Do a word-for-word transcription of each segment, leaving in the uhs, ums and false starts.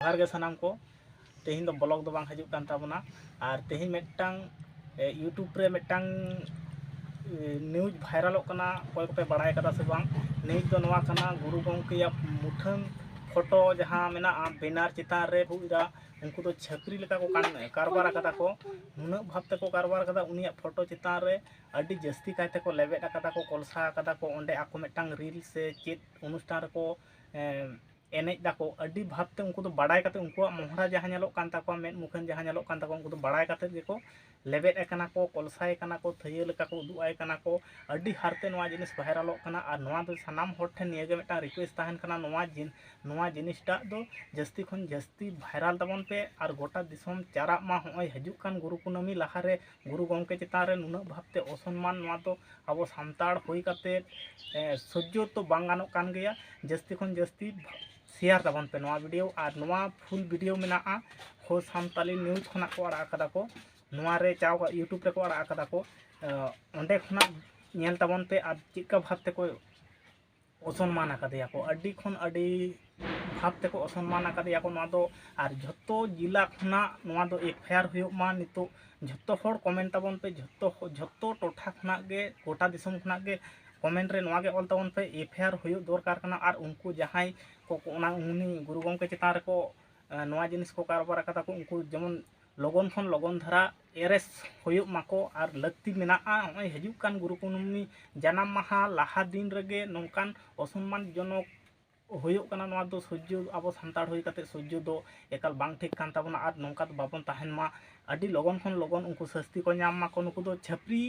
ᱡᱚᱦᱟᱨ ᱜᱮ ᱥᱟᱱᱟᱢ ᱠᱚ᱾ ᱛᱮᱦᱮᱧ ᱫᱚ ᱵᱞᱚᱜ ᱫᱚ ᱵᱟᱝ ᱦᱤᱡᱩᱜ ᱠᱟᱱ ᱛᱟᱵᱚᱱᱟ᱾ ᱟᱨ ᱛᱮᱦᱮᱧ ᱢᱤᱫᱴᱟᱝ, ᱮ, YouTube ᱨᱮ ᱢᱤᱫᱴᱟᱝ, ᱮ, ᱱᱤᱭᱩᱡᱽ ᱵᱷᱟᱭᱨᱟᱞᱚᱜ ᱠᱟᱱᱟ, ᱚᱠᱚᱭ ᱠᱚᱯᱮ ᱵᱟᱲᱟᱭ ᱠᱟᱫᱟ ᱥᱮ ᱵᱟᱝ? ᱱᱤᱭᱩᱡᱽ ᱫᱚ ᱱᱚᱣᱟ ᱠᱟᱱᱟ, ᱜᱩᱨᱩ ᱜᱚᱢᱠᱮᱭᱟᱜ ᱢᱩᱴᱷᱟᱹᱱ ᱯᱷᱳᱴᱳ ᱡᱟᱦᱟᱸ ᱢᱮᱱᱟᱜᱼᱟ ᱵᱮᱱᱟᱨ ᱪᱮᱛᱟᱱ ᱨᱮ, ᱩᱱᱠᱩ ᱫᱚ ᱪᱷᱟᱹᱯᱨᱤ ᱞᱮᱠᱟ ᱠᱚ ᱠᱟᱱ, ᱠᱟᱨᱵᱟᱨ ᱟᱠᱟᱫᱟ ᱠᱚ᱾ ᱱᱩᱱᱟᱹᱜ ᱵᱷᱟᱵᱽ ᱛᱮᱠᱚ ᱠᱟᱨᱵᱟᱨ ᱟᱠᱟᱫᱟ, ᱩᱱᱤᱭᱟᱜ ᱯᱷᱳᱴᱳ ᱪᱮᱛᱟᱱ ᱨᱮ ᱟᱹᱰᱤ ᱡᱟᱹᱥᱛᱤ ᱠᱟᱭ ᱛᱮᱠᱚ ᱞᱮᱵᱮᱫ ᱟᱠᱟᱫᱟ ᱠᱚ, ᱠᱚᱞᱥᱟ ᱟᱠᱟᱫᱟ ᱠᱚ᱾ ᱚᱸᱰᱮ ᱟᱠᱚ ᱢᱤᱫᱴᱟᱝ ᱨᱤᱞ ᱥᱮ ᱪᱮᱫ ᱚᱱᱩᱥᱴᱷᱟᱱ ᱨᱮᱠᱚ, ᱮ, ᱮᱱᱮᱡ ᱫᱟᱠᱚ, ᱟᱹᱰᱤ ᱵᱷᱟᱵᱽᱛᱮ ᱩᱱᱠᱩ ᱫᱚ ᱵᱟᱲᱟᱭ ᱠᱟᱛᱮ, ᱩᱱᱠᱩᱣᱟᱜ ᱢᱚᱦᱰᱟ ᱡᱟᱦᱟᱸ ᱧᱮᱞᱚᱜ ᱠᱟᱱ ᱛᱟᱠᱚᱣᱟ, ᱢᱮᱫ ᱢᱩᱠᱷᱟᱹᱱ ᱡᱟᱦᱟᱸ ᱧᱮᱞᱚᱜ ᱠᱟᱱ ᱛᱟᱠᱚᱣᱟ, ᱩᱱᱠᱩ ᱫᱚ ᱵᱟᱲᱟᱭ ᱠᱟᱛᱮ ᱜᱮᱠᱚ ᱞᱮᱵᱮᱫ ᱟᱠᱟᱱᱟ ᱠᱚ, ᱠᱚᱞᱥᱟᱭ ᱠᱟᱱᱟ ᱠᱚ, ᱛᱷᱟᱹᱭᱟᱹ ᱞᱮᱠᱟ ᱠᱚ ᱩᱫᱩᱜ ᱟᱭ ᱠᱟᱱᱟ ᱠᱚ᱾ ᱟᱹᱰᱤ ᱦᱟᱨᱛᱮ ᱱᱚᱣᱟ ᱡᱤᱱᱤᱥ ᱵᱷᱟᱭᱨᱟᱞᱚᱜ ᱠᱟᱱᱟ᱾ ᱟᱨ ᱱᱚᱣᱟ ᱫᱚ ᱥᱟᱱᱟᱢ ᱦᱚᱲ ᱴᱷᱮᱱ ᱱᱤᱭᱟᱹᱜᱮ ᱢᱤᱫᱴᱟᱝ ᱨᱤᱠᱩᱭᱮᱥᱴ ᱛᱟᱦᱮᱱ ᱠᱟᱱᱟ, ᱱᱚᱣᱟ ᱡᱤᱱ ᱱᱚᱣᱟ ᱡᱤᱱᱤᱥᱴᱟᱜ ᱫᱚ ᱡᱟᱹᱥᱛᱤ ᱠᱷᱚᱱ ᱡᱟᱹᱥᱛᱤ ᱵᱷᱟᱭᱨᱟᱞ ᱛᱟᱵᱚᱱ ᱯᱮ ᱟᱨ ᱜᱚᱴᱟ ᱫᱤᱥᱚᱢ ᱪᱟᱨᱟᱜ ᱢᱟ᱾ ᱦᱚᱸᱜᱼᱚᱭ ᱦᱤᱡᱩᱜ ᱠᱟᱱ ᱜᱩᱨᱩ ᱠᱩᱱᱟᱹᱢᱤ ᱞᱟᱦᱟᱨᱮ ᱜᱩᱨᱩ ᱜᱚᱢᱠᱮ ᱪᱮᱛᱟᱱ ᱨᱮ ᱱᱩᱱᱟᱹᱜ ᱵᱷᱟᱵᱽᱛᱮ ᱚᱥᱚᱱᱢᱟᱱ, ᱱᱚᱣᱟ ᱫᱚ ᱟᱵᱚ ᱥᱟᱱᱛᱟᱲ ᱦᱩᱭ ᱠᱟᱛᱮ, ᱮ, ᱥᱚᱡᱽᱡᱚ ᱛᱚ ᱵᱟᱝ ᱜᱟᱱᱚᱜ ᱠᱟᱱ ᱜᱮᱭᱟ᱾ ᱡᱟᱹᱥᱛᱤ ᱠᱷᱚᱱ ᱡᱟᱹᱥᱛᱤ ᱥᱮᱭᱟᱨ ᱛᱟᱵᱚᱱ ᱯᱮ ᱱᱚᱣᱟ ᱵᱷᱤᱰᱤᱭᱳ᱾ ᱟᱨ ᱱᱚᱣᱟ ᱯᱷᱩᱞ ᱵᱷᱤᱰᱤᱭᱳ ᱢᱮᱱᱟᱜᱼᱟ ᱦᱳ ᱥᱟᱱᱛᱟᱞᱤ ᱱᱤᱭᱩᱡᱽ ᱠᱷᱚᱱᱟᱜ ᱠᱚ ᱟᱲᱟᱜ ᱟᱠᱟᱫᱟ ᱠᱚ, ᱱᱚᱣᱟ ᱨᱮ ᱪᱟᱣ YouTube ᱨᱮᱠᱚ ᱟᱲᱟᱜ ᱟᱠᱟᱫᱟ ᱠᱚ᱾ ᱮ, ᱚᱸᱰᱮ ᱠᱷᱚᱱᱟᱜ ᱧᱮᱞ ᱛᱟᱵᱚᱱ ᱯᱮ ᱟᱨ ᱪᱮᱫᱠᱟ ᱵᱷᱟᱵᱽ ᱛᱮᱠᱚ ᱚᱥᱚᱱᱢᱟᱱ ᱟᱠᱟᱫᱮᱭᱟ ᱠᱚ, ᱟᱹᱰᱤ ᱠᱷᱚᱱ ᱟᱹᱰᱤ ᱵᱷᱟᱵᱽ ᱛᱮᱠᱚ ᱚᱥᱚᱱᱢᱟᱱ ᱟᱠᱟᱫᱮᱭᱟ ᱠᱚ᱾ ᱱᱚᱣᱟ ᱫᱚ ᱟᱨ ᱡᱷᱚᱛᱚ ᱡᱮᱞᱟ ᱠᱷᱚᱱᱟᱜ ᱱᱚᱣᱟ ᱫᱚ ᱮᱯᱷ ᱟᱭ ᱟᱨ ᱦᱩᱭᱩᱜ ᱢᱟ᱾ ᱱᱤᱛᱚᱜ ᱡᱷᱚᱛᱚ ᱦᱚᱲ ᱠᱚᱢᱮᱱᱴ ᱛᱟᱵᱚᱱ ᱯᱮ, ᱡᱷᱚᱛᱚ, ᱡᱷᱚᱛᱚ ᱴᱚᱴᱷᱟ ᱠᱷᱚᱱᱟᱜ ᱜᱮ, ᱜᱚᱴᱟ ᱫᱤᱥᱚᱢ ᱠᱷᱚᱱᱟᱜ ᱜᱮ ᱠᱚᱢᱮᱱᱴ ᱨᱮ ᱱᱚᱣᱟ ᱜᱮ ᱚᱞ ᱛᱟᱵᱚᱱ ᱯᱮ, ᱮᱯᱷ ᱟᱭ ᱟᱨ ᱦᱩᱭᱩᱜ ᱫᱚᱨᱠᱟᱨ ᱠᱟᱱᱟ᱾ ᱟᱨ ᱩᱱᱠᱩ ᱡᱟᱦᱟᱸᱭ ᱠᱚ, ᱠᱚ ᱚᱱᱟ ᱩᱱᱤ ᱜᱩᱨᱩ ᱜᱚᱢᱠᱮ ᱪᱮᱛᱟᱱ ᱨᱮᱠᱚ, ᱮ, ᱱᱚᱣᱟ ᱡᱤᱱᱤᱥ ᱠᱚ ᱠᱟᱨᱵᱟᱨ ᱟᱠᱟᱫᱟ ᱠᱚ, ᱩᱱᱠᱩ ᱡᱮᱢᱚᱱ ᱞᱚᱜᱚᱱ ᱠᱷᱚᱱ ᱞᱚᱜᱚᱱ ᱫᱷᱟᱨᱟ ᱮᱨᱮᱥᱴ ᱦᱩᱭᱩᱜ ᱢᱟᱠᱚ᱾ ᱟᱨ ᱞᱟᱹᱠᱛᱤ ᱢᱮᱱᱟᱜᱼᱟ, ᱱᱚᱜᱼᱚᱭ ᱦᱤᱡᱩᱜ ᱠᱟᱱ ᱜᱩᱨᱩ ᱠᱩᱱᱟᱹᱢᱤ ᱡᱟᱱᱟᱢ ᱢᱟᱦᱟ ᱞᱟᱦᱟ ᱫᱤᱱ ᱨᱮᱜᱮ ᱱᱚᱝᱠᱟᱱ ᱚᱥᱚᱱᱢᱟᱱ ᱡᱚᱱᱚᱠ ᱦᱩᱭᱩᱜ ᱠᱟᱱᱟ᱾ ᱱᱚᱣᱟ ᱫᱚ ᱥᱚᱡᱽᱡᱚ, ᱟᱵᱚ ᱥᱟᱱᱛᱟᱲ ᱦᱩᱭ ᱠᱟᱛᱮ ᱥᱚᱡᱽᱡᱚ ᱫᱚ ᱮᱠᱟᱞ ᱵᱟᱝ ᱴᱷᱤᱠ ᱠᱟᱱ ᱛᱟᱵᱚᱱᱟ᱾ ᱟᱨ ᱱᱚᱝᱠᱟ ᱫᱚ ᱵᱟᱵᱚᱱ ᱛᱟᱦᱮᱱ ᱢᱟ, ᱟᱹᱰᱤ ᱞᱚᱜᱚᱱ ᱠᱷᱚᱱ ᱞᱚᱜᱚᱱ ᱩᱱᱠᱩ ᱥᱟᱹᱥᱛᱤ ᱠᱚ ᱧᱟᱢ ᱢᱟᱠᱚ᱾ ᱱᱩᱠᱩ ᱫᱚ ᱪᱷᱟᱹᱯᱨᱤ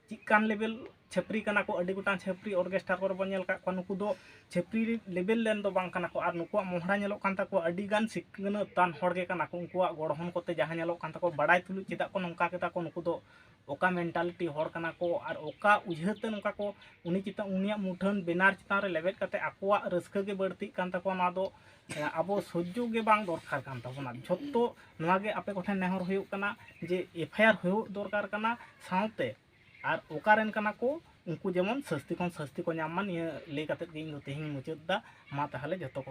ᱪᱮᱫ ᱠᱟᱱ ᱞᱮᱵᱮᱞ ᱪᱷᱟᱹᱯᱨᱤ ᱠᱟᱱᱟ ᱠᱚ, ᱟᱹᱰᱤ ᱜᱚᱴᱟᱝ ᱪᱷᱟᱹᱯᱨᱤ ᱚᱨᱜᱮᱥᱴᱟᱨ ᱠᱚᱨᱮ ᱵᱚᱱ ᱧᱮᱞ ᱟᱠᱟᱫ ᱠᱚᱣᱟ᱾ ᱱᱩᱠᱩ ᱫᱚ ᱪᱷᱟᱹᱯᱨᱤ ᱞᱮᱵᱮᱞ ᱨᱮᱱ ᱫᱚ ᱵᱟᱝ ᱠᱟᱱᱟ ᱠᱚ᱾ ᱟᱨ ᱱᱩᱠᱩᱣᱟᱜ ᱢᱚᱦᱰᱟ ᱧᱮᱞᱚᱜ ᱠᱟᱱ ᱛᱟᱠᱚᱣᱟ ᱟᱹᱰᱤ ᱜᱟᱱ ᱥᱤᱠᱷᱱᱟᱹᱛ ᱟᱱ ᱦᱚᱲ ᱜᱮ ᱠᱟᱱᱟ ᱠᱚ᱾ ᱩᱱᱠᱩᱣᱟᱜ ᱜᱚᱲᱦᱚᱱ ᱠᱚᱛᱮ ᱡᱟᱦᱟᱸ ᱧᱮᱞᱚᱜ ᱠᱟᱱ ᱛᱟᱠᱚᱣᱟ, ᱵᱟᱲᱟᱭ ᱛᱩᱞᱩᱡ ᱪᱮᱫᱟᱜ ᱠᱚ ᱱᱚᱝᱠᱟ ᱠᱮᱫᱟ ᱠᱚ, ᱱᱩᱠᱩ ᱫᱚ ᱚᱠᱟ ᱢᱮᱱᱴᱟᱞᱤᱴᱤ ᱦᱚᱲ ᱠᱟᱱᱟ ᱠᱚ ᱟᱨ ᱚᱠᱟ ᱩᱭᱦᱟᱹᱨ ᱛᱮ ᱱᱚᱝᱠᱟ ᱠᱚ ᱩᱱᱤ ᱪᱮᱛᱟᱱ, ᱩᱱᱤᱭᱟᱜ ᱢᱩᱴᱷᱟᱹᱱ ᱵᱮᱱᱟᱨ ᱪᱮᱛᱟᱱ ᱨᱮ ᱞᱮᱵᱮᱫ ᱠᱟᱛᱮ ᱟᱠᱚᱣᱟᱜ ᱨᱟᱹᱥᱠᱟᱹ ᱜᱮ ᱵᱟᱹᱲᱛᱤᱜ ᱠᱟᱱ ᱛᱟᱠᱚᱣᱟ᱾ ᱱᱚᱣᱟ ᱫᱚ, ᱮ, ᱟᱵᱚ ᱥᱚᱡᱽᱡᱚ ᱜᱮ ᱵᱟᱝ ᱫᱚᱨᱠᱟᱨ ᱠᱟᱱ ᱛᱟᱵᱚᱱᱟ᱾ ᱡᱷᱚᱛᱚ ᱱᱚᱣᱟ ᱜᱮ ᱟᱯᱮ ᱠᱚᱴᱷᱮᱱ ᱱᱮᱦᱚᱨ ᱦᱩᱭᱩᱜ ᱠᱟᱱᱟ ᱡᱮ ᱮᱯᱷ ᱟᱭ ᱟᱨ ᱦᱩᱭᱩᱜ ᱫᱚᱨᱠᱟᱨ ᱠᱟᱱᱟ, ᱥᱟᱶᱛᱮ ᱟᱨ ᱚᱠᱟᱨᱮᱱ ᱠᱟᱱᱟ ᱠᱚ ᱩᱱᱠᱩ ᱡᱮᱢᱚᱱ ᱥᱟᱹᱥᱛᱤ ᱠᱷᱚᱱ ᱥᱟᱹᱥᱛᱤ ᱠᱚ ᱧᱟᱢ ᱢᱟ᱾ ᱱᱤᱭᱟᱹ ᱞᱟᱹᱭ ᱠᱟᱛᱮᱫ ᱜᱮ ᱤᱧ ᱫᱚ ᱛᱮᱦᱮᱧ ᱤᱧ ᱢᱩᱪᱟᱹᱫ ᱮᱫᱟ᱾ ᱢᱟ ᱛᱟᱦᱚᱞᱮ ᱡᱷᱚᱛᱚ ᱠᱚ